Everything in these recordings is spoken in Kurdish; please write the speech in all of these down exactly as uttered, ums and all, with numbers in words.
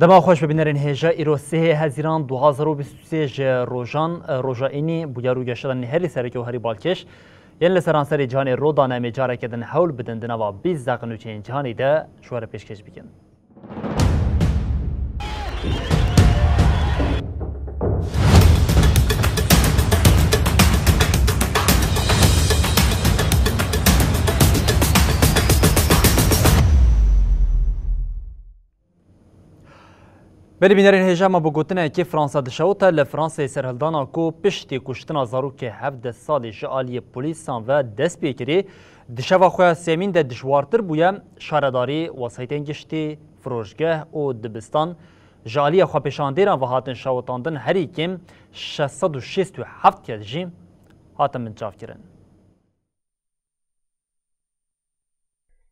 Dema xweş, bibînerên hêja, îro sihê Hezîran du hazar û bîst û sê ji rojan, roja înî bûyar û geşedanên herî sereke û herî balkêş yên li seranserê cîhanê rû dane, em ê careke din hewl bidin di nava bîst deqe nûçeyên cîhanê de ji we re pêşkêş bikin. Belê bînerên hêja, me bi gotinekê Fransa dişewite. Li Fransayê serhildana ku piştî kuştina zarokê hevdeh salî ji aliyê polîsan ve dest pê kirî, di şeva xwe ya sêyemîn de dijwartir bûye. Şaredarî, wesayîtên giştî, firoşgeh û dibistan ji aliyê xwepêşandêran ve hatin şewitandin, herî kêm şeş sed û şêst û heft kes jî hatin binçavkirin.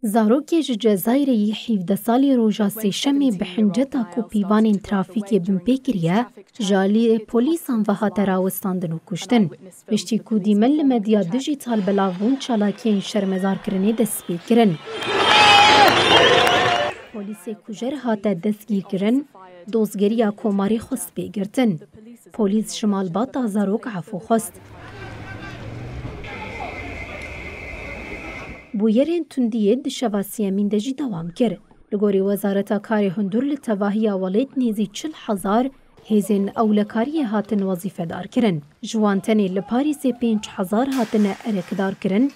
Zarokê ji Cezayirê yî hevdeh salî roja Sêşemê bi hinceta ku pîvanên trafîkê binpê kiriye, ji aliyê polîsan ve hate rawestandin û kuştin. Piştî ku dîmen li medya dijîtal belav bûn, çalakiyên şermezarkirinê dest pê kirin. Polîsê kujer hate destgîrkirin, dozgeriya komarê xwest pê girtin. Polîs ji malbata zarok efû xwest. Bûyerên tundiyê di şeva sêyemîn de jî dewam kir. Li gorî Wezareta Karê Hundir, li tevahiya welêt nêzî çil hezar hêzên ewlekariyê hatin wezîfedar kirin. Ji wan tenê li Parîsê pênc hezar hatine erekdar kirin.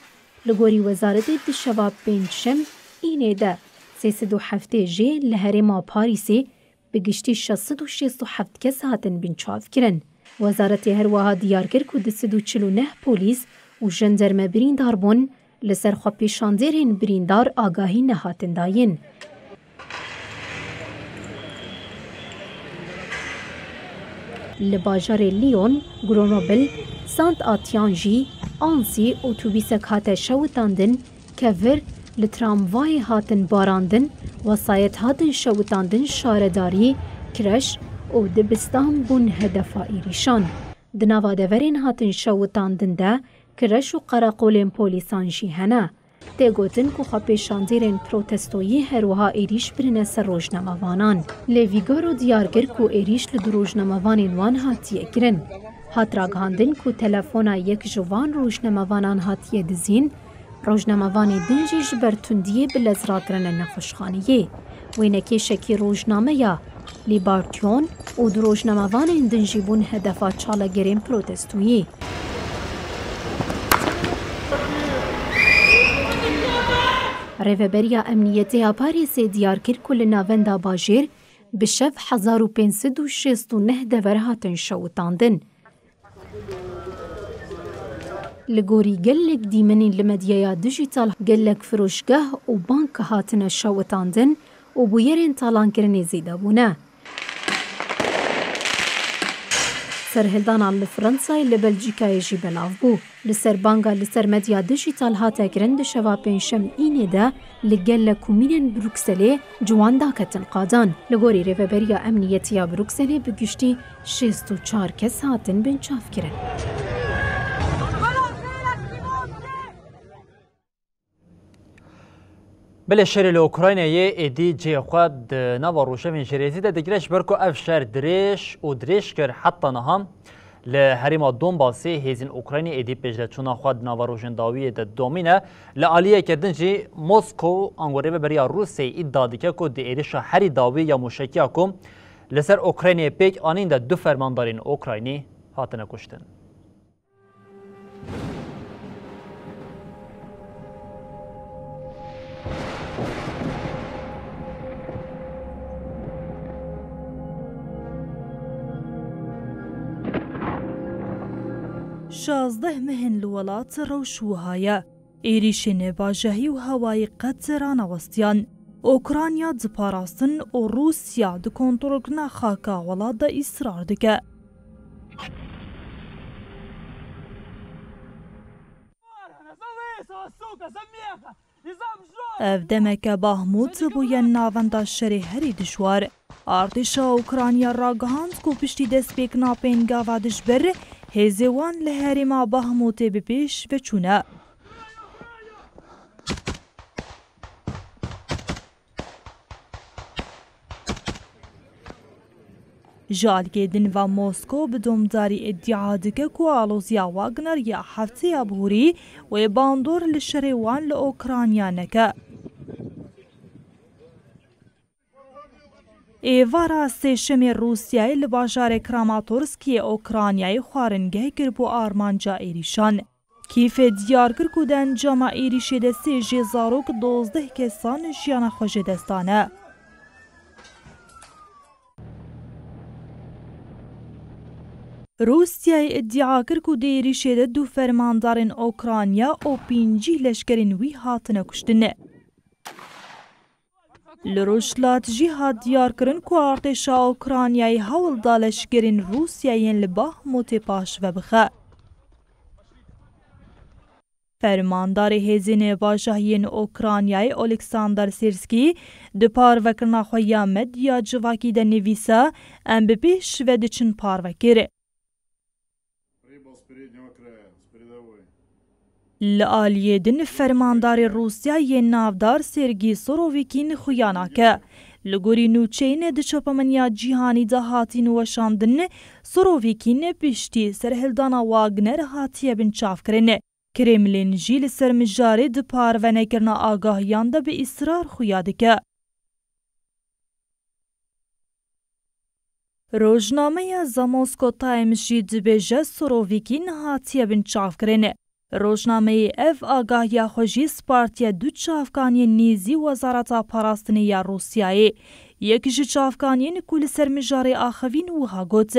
Li gorî wezaretê di şeva pêncşem înê de sê sed û heftê jê li herêma Parîsê bi giştî şeş sed û şêst û heft kes hatin binçavkirin. Wezaretê her wiha diyar kir ku du sed û çil û neh polîs û jenderme birîndar bûn, li ser xwepêşandêrên birîndar agahî nehatin dayîn. Li bajarê Lyon, Grenoble, Saint-Etienne jî, Annecy, otobîsek hate şewitandin, kevir li tramvayê hatin barandin, wesayet hatin şewitandin, şaredarî, kreş û dibistan bûn hedefa êrîşan. Di nava deverên hatin şewitandin de kreş û qereqolên polîsan jî hene. Tê gotin ku xwepêşandêrên protestoyî her wiha êrîş birine ser rojnamevanan. Lê Figaro diyar kir ku êrîş li du rojnamevanên wan hatiye kirin. Hat ragihandin ku telefona yek ji van rojnamevanan hatiye dizîn, rojnamevanê din jî ji ber tundiyê bi lez rakirine nexweşxaneyê. Wênekêşekî rojnameya Libération û du rojnamevanên din jî bûn hedefa çalakgerên protestoyî. Rêveberiya Emniyetê ya Parîsê diyar kir ku li navenda bajêr bi şev hezar û pênc sed û şêst û neh dever hatin şewitandin. Li gorî gelek dîmenên li medyaya dijîtal, gelek firoşgeh û bank hatine şewitandin û bûyerên talankirinê zêde bûne. Serhildana li Fransayê, li Belcîkayê jî belav bû. Li ser banga li ser medya dijîtal hate kirin, di şeva pêncşem înê de li gelek komînên Brukselê ciwan daketin qadan. Li gorî Rêveberiya Emniyetî ya Brukselê bi giştî şêst û çar kes hatin binçavkirin. Belê şerê li Ukraynayê êdî cihê xwe di nava rojevên jêrêzî de digire, ji ber ku ev şer dirêj û dirêj kir heta niha. Li herêma Donbasê hêzên Ukraynê êdî pêşdeçûna xwe di nava rojên dawiyê de domîne. Li aliyeke din jî Moskow, ango rêveberiya Rûsyayê, îdia dike ku di êrişa herî dawî ya mûşekiya ku li ser Ukraynayê pêk anîn de du fermandarên Ukraynî hatine kuştin. Şazdeh meh in li welat rewş wiha ye. Êrîşên bajehî û hewayî qet ranewestiyan. Ukrayna diparastin û Rûsya di kontrolkirina xaka welat de îsrar dike. Ev demeke Bahmût bûye navenda şerê herî dijwar. Artêşa Ukrayna ragihand ku piştî destpêkirina pêngava dijber, hêzê wan li herêma Bahmûtê bi pêş ve çûne. Ji aliyê din ve Moskow bi domdarî îdia dike ku aloziya Wagner ya hefteya bihurî wê bandor li şerê wan li Ukrayna neke. Êvara sêşemê Rûsyayê li bajarê Kramatorskê yê Ukraynayê xwaringeh kir bo armanca êrîşan. Kîfê diyar kir ku di encama êrîşê de sê jê zarok, dozdeh kesan jiyana xwe ji dest dane. Rûsyayê îdia kir ku di êrîşê de du fermandarên Ukrayna û pêncî leşkerên wî hatine kuştin. Li Rojhilat jî hat diyarkirin ku artêşa Ukraynayê hewl da leşkerên Rûsya yên li Bahmutê paşve bixe. Fermandarê hêzên bajahiyên Ukraynayê Oleksandr Sîrskî di parvekirina xwe ya medya civakî de nivîsa, em bi pêş ve diçin parve kir. Li aliyê din fermandarê Rûsya yê navdar Sergî Sorovîkîn xuya nake. Li gorî nûçeyên di çapemeniya cîhanî de hatîn weşandin, Sorovîkîn piştî serhildana Wagner hatiye binçavkirin. Kremlin jî li ser mijarê di parvenekirina agahiyan de bi îsrar xuya dike. Rojnameya The Moscow Times jî dibêje Sorovîkîn hatiye binçavkirin. Rojnameyê ev agahiya xwe jî spartiye du çavkaniyên nêzî Wezareta Parastinê ya Rûsyayê. Yek ji çavkaniyên ku li ser mijarê axivîn wiha got,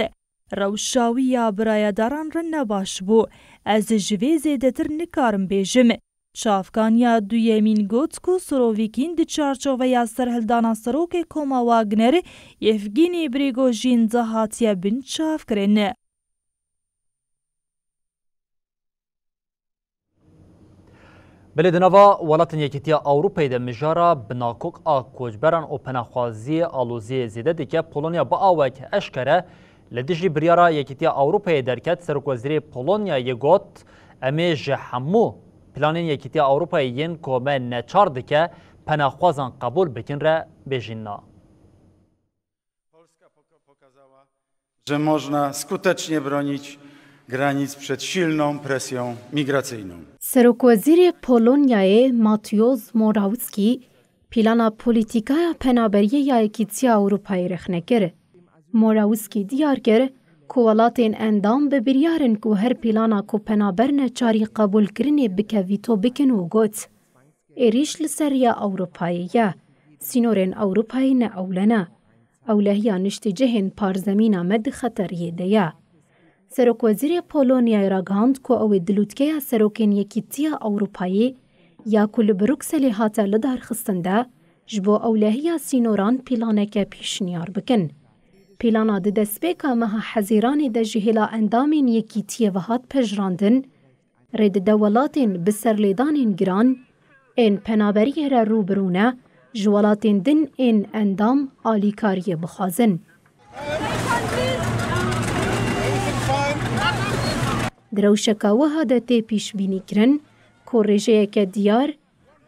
Rewşa wî ya birayedaran re ne baş bû. Ez ji vê zêdetir nikarim bêjim. Çavkaniya duyemîn got ku Sorovîkîn di çarçoveya serhildana serokê koma Wagner, Yevgînî Prîgojîn de hatiye binçavkirin. Belê di nava welatên Yekîtiya Ewropayê de mijara binakok a koçberan û penaxwaziyê aloziyê zêde dike. Polonya bi awayekî eşkere li dijî biryara Yekîtiya Ewropayê derket. Serokwezîrê Polonyayê got, em ê ji hemû planên Yekîtiya Ewropayê yên ku me neçar dike penaxwazan qebûl bikin re bêjîn na. Polska poka- pokazała, że można skutecznie bronić granic przed silną presją migracyjną. Serokwezîrê Polonyayê Mateusz Morawiecki plana polîtîkaya penaberiyê ya Yekîtiya Ewropayê rexne kir. Morawiecki diyar kir ku welatên endam bi biryar in ku her plana ku penaber neçarî qebûlkirinê bike vîto bikin û got, Êrîş li ser riya Ewropayê ye. Sînorên Ewropayê ne ewle ne. Ewlehiya niştecihên parzemîna me di xeteriyê de ye. Serokwezîrê Polonyayê ragihand ku ew ê di lûtkeya serokên Yekîtiya Ewropayê ya ku li Brukselê hate lidarxistin de ji bo ewlehiya sînoran planeke pêşniyar bikin. Plana di destpêka meha Hezîranê de ji hêla endamên Yekîtiyê ve hat pejirandin, rê dide welatên bi serlêdanên giran ên penaberiyê re rû bi rû ne, ji welatên din ên endam alîkariyê bixwazin. Di rewşeke wiha de tê pîşbînîkirin ku rêjeyeke diyar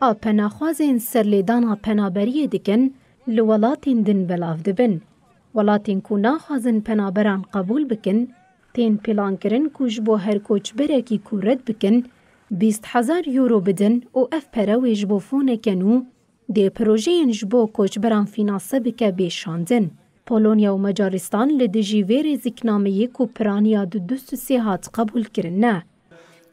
a penaxwazên serlêdana penaberiyê dikin, li welatên din belav dibin. Welatên ku naxwazin penaberan qebûl bikin, tên plankirin ku ji bo her koçberekî ku red bikin, bîst hezar euro bidin û ev pere wê ji bo foneke nû dê projeyên ji bo koçberan fînanse bike bê şandin. Polonya û Macaristan li dijî vê rêziknameyê ku piraniya du du sê hat qebûlkirin ne.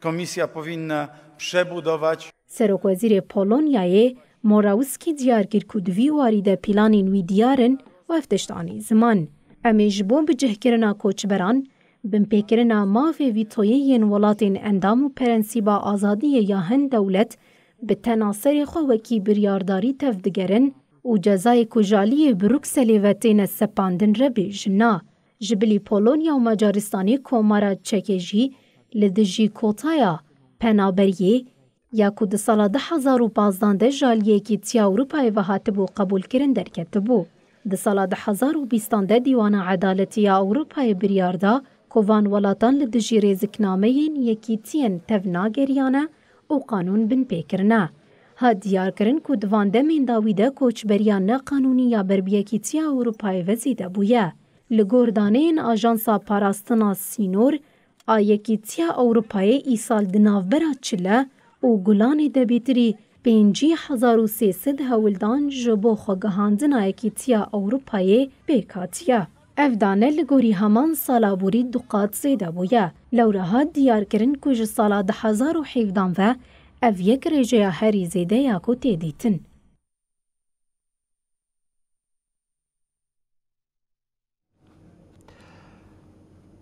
Komisja powinna przebudować. Serokwezîrê Polonyayê Morawiecki diyar kir ku di vî warî de planên wî diyar in û ev tişt anî ziman. Em ê ji bo bicihkirina koçberan, binpêkirina mafê vîtoyê yên welatên endam û prensîba azadiyê ya hin dewlet bi tena serê xwe wekî biryardarî tevdigerin, û cezayê ku ji aliyê Brukselê ve têne sepandin re bêjin na. Ji bilî Polonya û Macaristanê Komara Çekê jî li dijî kotaya penaberiyê ya ku di sala du hezar û pazdan de ji aliyê Yekîtiya Ewropayê ve hatibû qebûlkirin derketibû. Di sala du hezar û bîstan de Dîwana Edaletî ya Ewropayê biryar da ku van welatan li dijî rêziknameyên yekîtiyên tevnageriyane û qanûn binpê kirine. Hat diyarkirin ku di van demên dawî de koçberiya neqanûnî ya ber bi Yekîtiya Ewropayê ve zêde bûye. Li gor daneyên Ajansa Parastina Sînor a Yekîtiya Ewropayê, îsal di navbera Çile û Gulanê de bêtirî pêncî hezar û sê sed hewldan ji bo xwegihandina Yekîtiya Ewropayê pêk hatiye. Ev dane li gorî heman sala borî du qat zêde bûye. Lewra hat diyarkirin ku ji sala du hezar û hevdehan ve ev yek rêjeya herî zêde ya ku tê dîtin.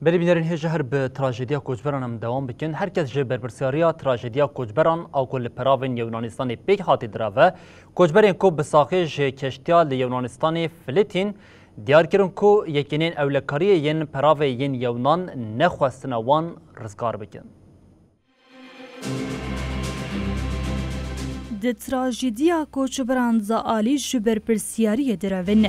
Belê bînerên hêja, her bi trajediya koçberan em dewam bikin. Her kes ji berpirsyariya trajediya koçberan a ku li peravên Yewnanistanê pêk hatî dirave, koçberên ku bi saxê ji keştiya li Yewnanistanê filitîn, diyar kirin ku yekînên ewlekariyê yên peravê yên Yewnan nexwestine wan rizgar bikin. Di trajediya koçberan de alî ji berpirsiyariyê direvin.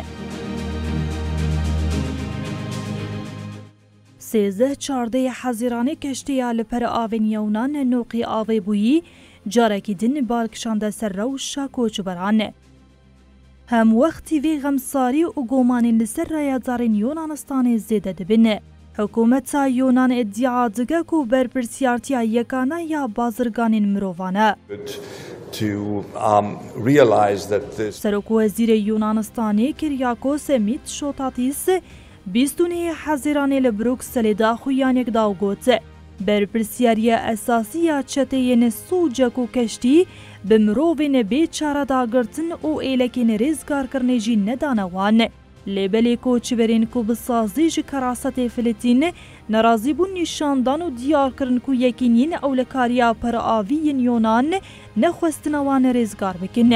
Sêzdeh çardehê Hezîranê keştiya li peravên Yewnan noqî avê bûyî, carekî din bal kişande ser rewşa koçberan. Hemwextî vê xemsarî û gomanên li ser rayedarên Yunanistanê zêde dibin. Hikûmeta Yunan îdia dike ku berpirsiyartiya yekane ya bazirganên mirovan e. To, um, realize that this Serokwezîrê Yunanistanê Kyriakos Mitsotakis bîst û nehê Hezîranê li Brukselê daxuyaniyek da û got, berpirsiyariya esasî ya çeteyên sûc e ku keştî bi mirovên bêçare da girtin û êlekên rêzgarkirinê jî nedane wan. Lê belê koçberên ku bi sazî ji kerasetê filitîn, nerazîbûn nîşan dan û diyar kirin ku yekîniyên ewlekariya peravî yên Yonan nexwestine wan rêzgar bikin.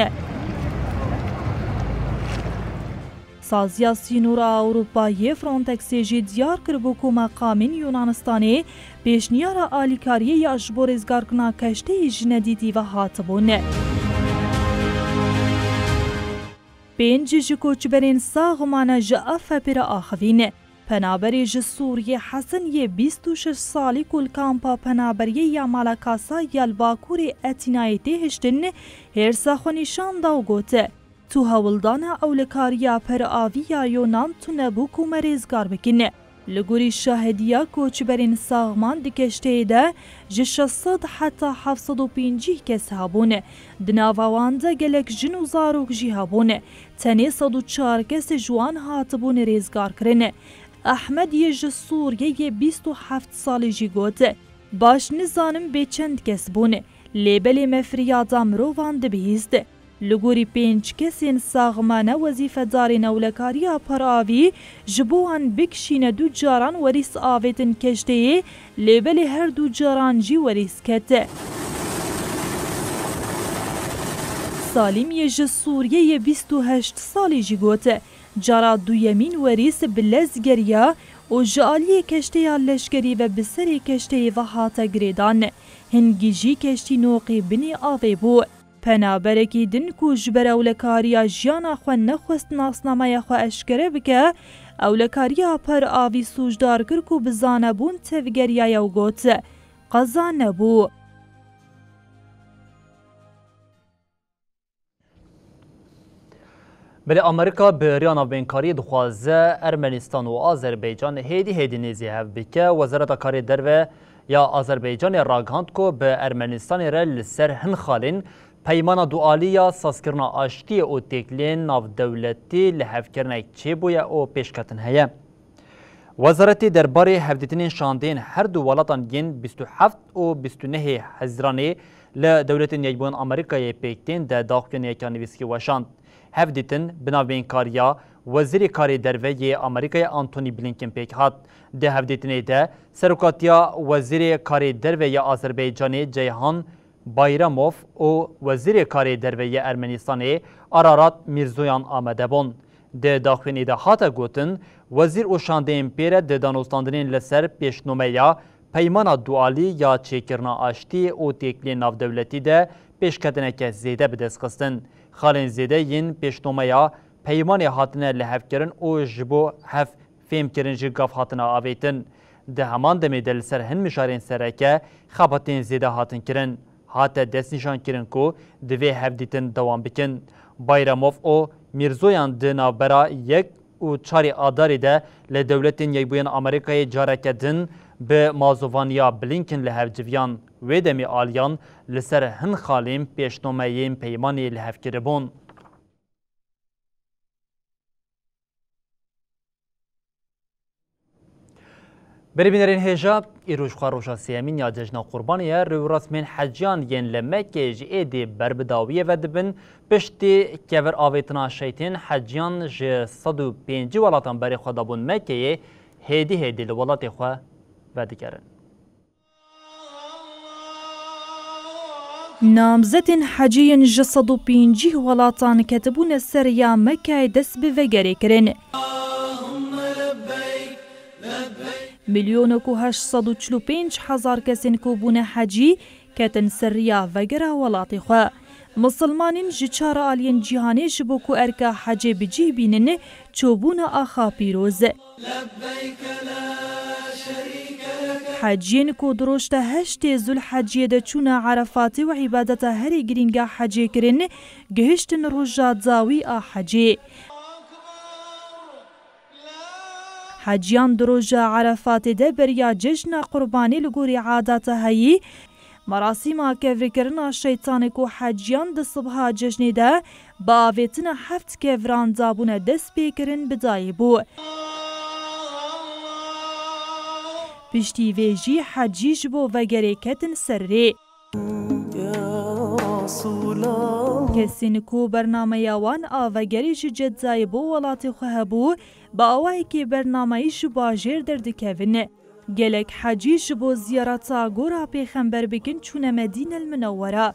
Saziya Sînora Ewropayê Frontexê jî diyar kiribû ku meqamên Yunanistanê pêşniyara alîkariyê ya ji bo rêzgarkirina keşteyê ji nedîtî ve hatibûn. Pênc ji koçberên sax mane ji Afepê re axivîn. Penaberê ji Sûriyê Hesen yê bîst û şeş salî ku li kampa penaberiyê ya Malakasa ya li bakurê Etînayê tê hiştin, hêrsa xwe nîşan da û got, tu hewldana ewlekariya peravî ya Yonan tune bû ku me rêzgar bikin. Li gorî şahediya koçberên saxman di keşteyê de ji şeş sed heta heft sed û pêncî kes hebûn. Di nava wan de gelek jin û zarok jî hebûn. Tenê sed û çar kes ji wan hatibûn rêzgarkirin. Ehmed yê ji Sûriyeyê bîst û heft salî jî got, baş nizanim bê çend kes bûn, lê belê me firyada mirovan dibihîst. Li gorî pênc kesên saxmane wezîfedarên ewlekariya peravî ji bo wan bikişîne du caran werîs avêtin keşteyê, lê belê her du caran jî werîs ket. Salîm yê ji Sûriyeyê bîst û heşt salî jî got, cara duyemîn werîs bi lez geriya û ji aliyê keşteya leşkerî ve bi serê keşteyê ve hate girêdan. Hingî jî keştî noqî binê avê bû. Penaberekî din ku ji ber ewlekariya jiyana xwe nexwest nasnameya xwe eşkere bike, ewlekariya peravî sûcdar kir ku bi zanebûn tevgeriyaye û got, qeza nebû. Belê Amerîka bi riya navbênkariyê dixwaze Ermenistan û Azerbaycan hêdî hêdî nêzî hev bike. Wezareta Karê Derve ya Azerbaycanê ragihand ku bi Ermenistanê re li ser hin xalên Peymana dualî ya sazkirina aştiyê û têkiliyên navdewletî lihevkirinek çêbûye û pêşketin heye. Wezaretê Derbarê hevdîtinên şandeyên her du welatan yên bîst û heft û bîst û nehê Hezîranê li Dewletên Yekbûyên Amerîkayê pêk tên de daxuyaniyeke nivîskî weşand. Hevdîtin bi navbênkariya Wezîrê Karê Derve yê Amerîkayê Antony Blinken pêk hat. Di hevdîtinê de serokatiya Wezîrê Karê Derve ya Azerbaycanê Ceyhan Bayramov û Wezîrê Karê Derve yê Ermenîstanê Ararat Mîrzoyan amade bûn. Di daxuyanî de hate gotin, wezîr û şandeyên pê re di danûstandinên li ser pêşnomeya peymana dualî ya çêkirina aştiyê û têkiliyên navdewletî de pêşketineke zêde bi dest xistin. Xalên zêde yên pêşnomeya peymanê hatine lihevkirin û ji bo hev fêhm kirin jî gav hatine avêtin. Di heman demê de li ser hin mijarên sereke xebatên zêde hatin kirin. Hate destnîşankirin ku divê hevdîtin dewam bikin. Bayramov û Mîrzoyan di navbera yek û çarê Adarê de li Dewletên Yekbûyên Amerîkayê careke din bi mazovaniya Blinken li hev civiyan. Wê demê aliyan li ser hin xalên pêşnomeyên peymanê li hev kiribûn. Berî bînerên hêja, îroj xwe roja sêyemîn ya cejna Qurbanê ye. Rêwresmên heciyan yên li Mekkeyê ji êdî ber bi dawiyê ve dibin. Piştî kevir avêtina şeytên, heciyan ji sed û pêncî welatan berê xwe dabûn Mekkeyê, hêdî hêdî li welatê xwe vedigerin. Namzetên hecî yên ji sed û pêncî welatan ketibûne ser ya Mekkeyê dest bi vegerê kirin. Milyonek û heşt sed û çil û pênc hezar kesên ku bûne hecî, ketin ser riya vegera welatê xwe. Misilmanên ji çar aliyên cîhanê ji bo ku erka hecê bi cih bînin, çûbûne axa pîroz. Heciyên ku di rojda heştê Zulheciyê de çûne Erefatê û îbadeta herî girîng a hecê kirin, gihiştin roja dawî a hecê. Heciyan di roja Erefatê de beriya cejna Qurbanê li gorî adeta heyî, merasîma kevrikirina şeytanê ku heciyan di sibha cejnê de bi avêtina heft kevran dabûne dest pê kirin bi dayê bû. Piştî vê jî hecî ji bo vegerê ketin ser rê. Kesên ku bernameya wan a vegerê ji Ceddayê bo welatê xwe hebû, bi awayekî bernameyî ji bajêr derdikevin. Gelek hecî ji bo ziyareta gora Pêxember bikin çûne Medînel Minewwera.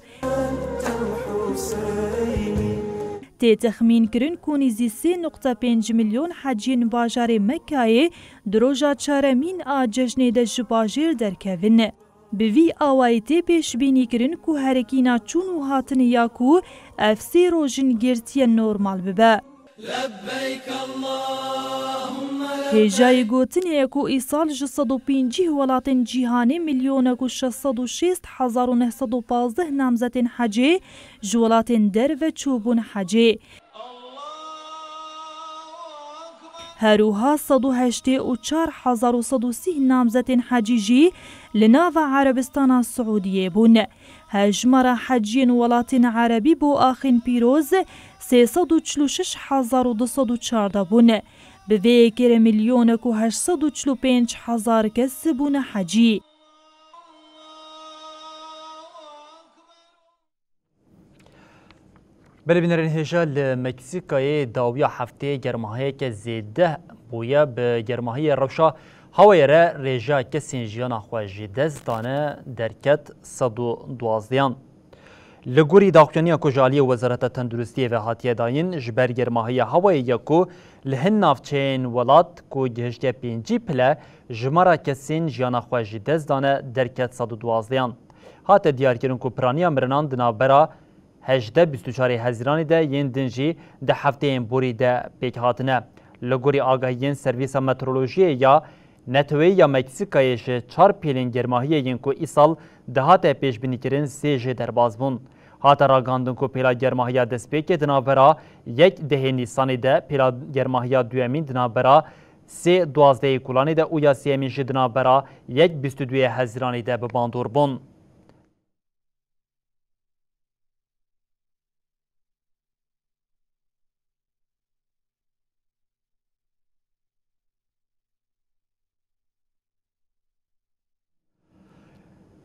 Tê texmînkirin ku nîzî sê nuqte pênc milyon heciyên bajarê Mekkayê di roja çaremîn a cejnê de ji bajêr derkevin. Bi vî awayî tê pêşbînîkirin ku herekîna çûn û hatinê ya ku ev sê rojin girtiye normal bibe. Hêjayî gotinê ye ku îsal ji sed û pêncî welatên cîhanê milyonek û şeş sed û şêst hezar û neh sed û pazdeh namzetên hecê ji welatên derve çûbûn hecê. Her wiha sed û heştê û çar hezar û sed û sî namzetên hecî jî li nava Erebistana Siûdiyê bûn. Hejmara heciyên welatên Erebî bo axên pîroz sê sed û çil û şeş hezar û du sed û çardeh bûn. Bi vê yekê re milyonek û heşt sed û çil û pênc hezar kes bûne hecî. Belê bînerên hêja, li Meksîkayê dawiya heftê germahiyeke zêde bûye. Bi germahiyê rewşa hewayê re rêjeya kesên jiyana xwe ji dest dane derket sed û duwazdehan. Li gorî daxuyaniya ku ji aliyê Wezareta Tenduristiyê ve hatiye dayîn, ji ber germahiya hewayê ya ku li hin navçeyên welat ku gihiştiye pêncî pile, jimara kesên jiyana xwe ji dest dane derket sed û duwazdehan. Hate diyarkirin ku piraniya mirinan di navbera hejdeh bîst û çarê Hezîranê de, yên din jî di hefteyên borî de pêk hatine. Li gorî agahiyên Servîsa Meteorolojiyê ya Neteweyî ya Meksîkayê, ji çar pêlên germahiyê yên ku îsal dihate pêşbînîkirin, sê jê derbas bûn. Hate ragihandin ku pêla germahiya destpêkê di navbera yek dehê Nîsanê de, pêla germahiya duyemîn di navbera sê duwazdehê Kulanê de û ya sêyemîn jî di navbera yek bîst û duyê Hezîranê de bi bandor bûn.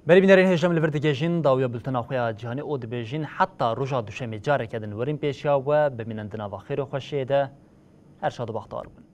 Berî bînerên hêja, em li vir digihêjin dawiya bultena xwe ya cîhanê û dibêjin heta roja duşemê careke din werin pêşiya we, bimînin di nava xêr û xweşiyê de. Her şad û bextewar bin.